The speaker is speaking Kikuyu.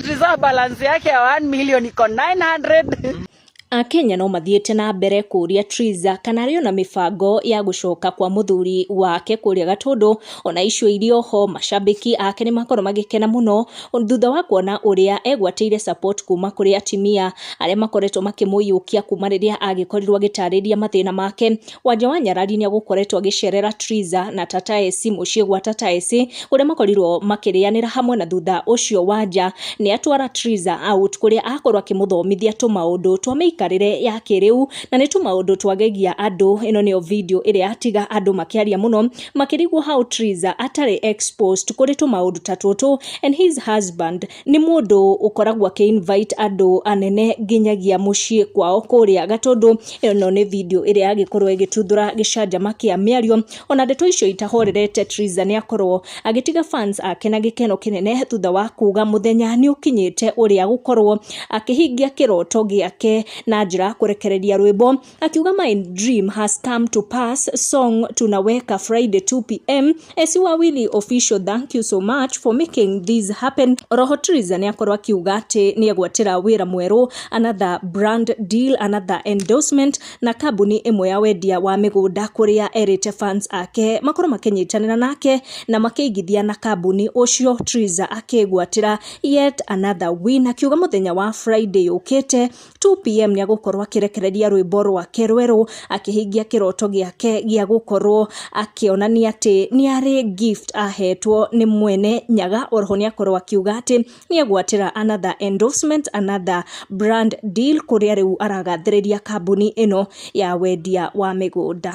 Triza balance yake ya 1 million iko 900. Akenya no mathiĩte na mbere kũũria Triza kana arĩ ona mĩbango ya gũcoka kwa mũthuri wake kũrĩa Gatũndũ. Ona icio irĩ oho, macambĩki ake nĩ makorwo magĩkena mũno thutha wa kuona ũrĩa egwatĩire support kuma kũrĩ atimia arĩa makoretwo makĩmũiyũkia kuma rĩrĩa agĩkorirwo agĩtarĩria mathĩna make. Wanja wa Nyarari nĩ agũkoretwo agĩcerera Triza na Tata Esi mũciĩ gwa Tata Esi, kũrĩa makorirwo makĩrĩanĩra hamwe, na thutha ũcio Wanja nĩ atwara Triza out, kũrĩa akorwo akĩmũthomithia tũmaũndũ twa mĩikarĩre ya kĩrĩu na nĩ tũmaũndũ twagegia andũ. Ĩno nĩyo video ĩrĩa yatiga andũ makĩaria mũno, makĩrigwo how Triza atarĩ exposed kũrĩ tũmaũndũ ta tũtũ, and his husband nĩ mũndũ ũkoragwo akĩ-invite andũ anene nginyagia mũciĩ kwao kũrĩa Gatũndũ. Ĩno nĩ video ĩrĩa yagĩkorwo ĩgĩtuthũra gĩcanjama kĩa mĩario. Ona ndeto icio itahorerete, Triza nĩ akorwo agĩtiga fans ake na gĩkeno kĩnene thutha wa kuga mũthenya nĩ ũkinyĩte ũrĩa gũkorwo akĩhingia kĩroto gĩake na njĩra ya kũrekereria rwĩmbo, akiuga, "My dream has come to pass. Song tunaweka Friday 2 p.m. Esi Wawili official, thank you so much for making this happen." Oroho Triza nĩ akorwo akiuga atĩ nĩ egwatĩra wĩra mwerũ, another brand deal, another endorsement na kambuni ĩmwe ya wendia wa mĩgũnda, kũrĩa erĩte fans ake makorwo makĩnyitanĩra nake na makĩigithia na kambuni ũcio. Triza akĩgwatĩra yet another win, akiuga mũthenya wa Friday yũkĩte 2 p.m. nĩ agũkorwo akĩrekereria rwĩmbo rwake rwerũ, akĩhingia kĩroto gĩake gĩa gũkorwo akĩonania atĩ nĩ arĩ gift ahetwo nĩ mwene Nyaga. Oroho nĩ akorwo akiuga atĩ nĩ egwatĩra another endorsement, another brand deal, kũrĩa rĩu aragathĩrĩria kambuni ĩno ya wendia wa mĩgũnda.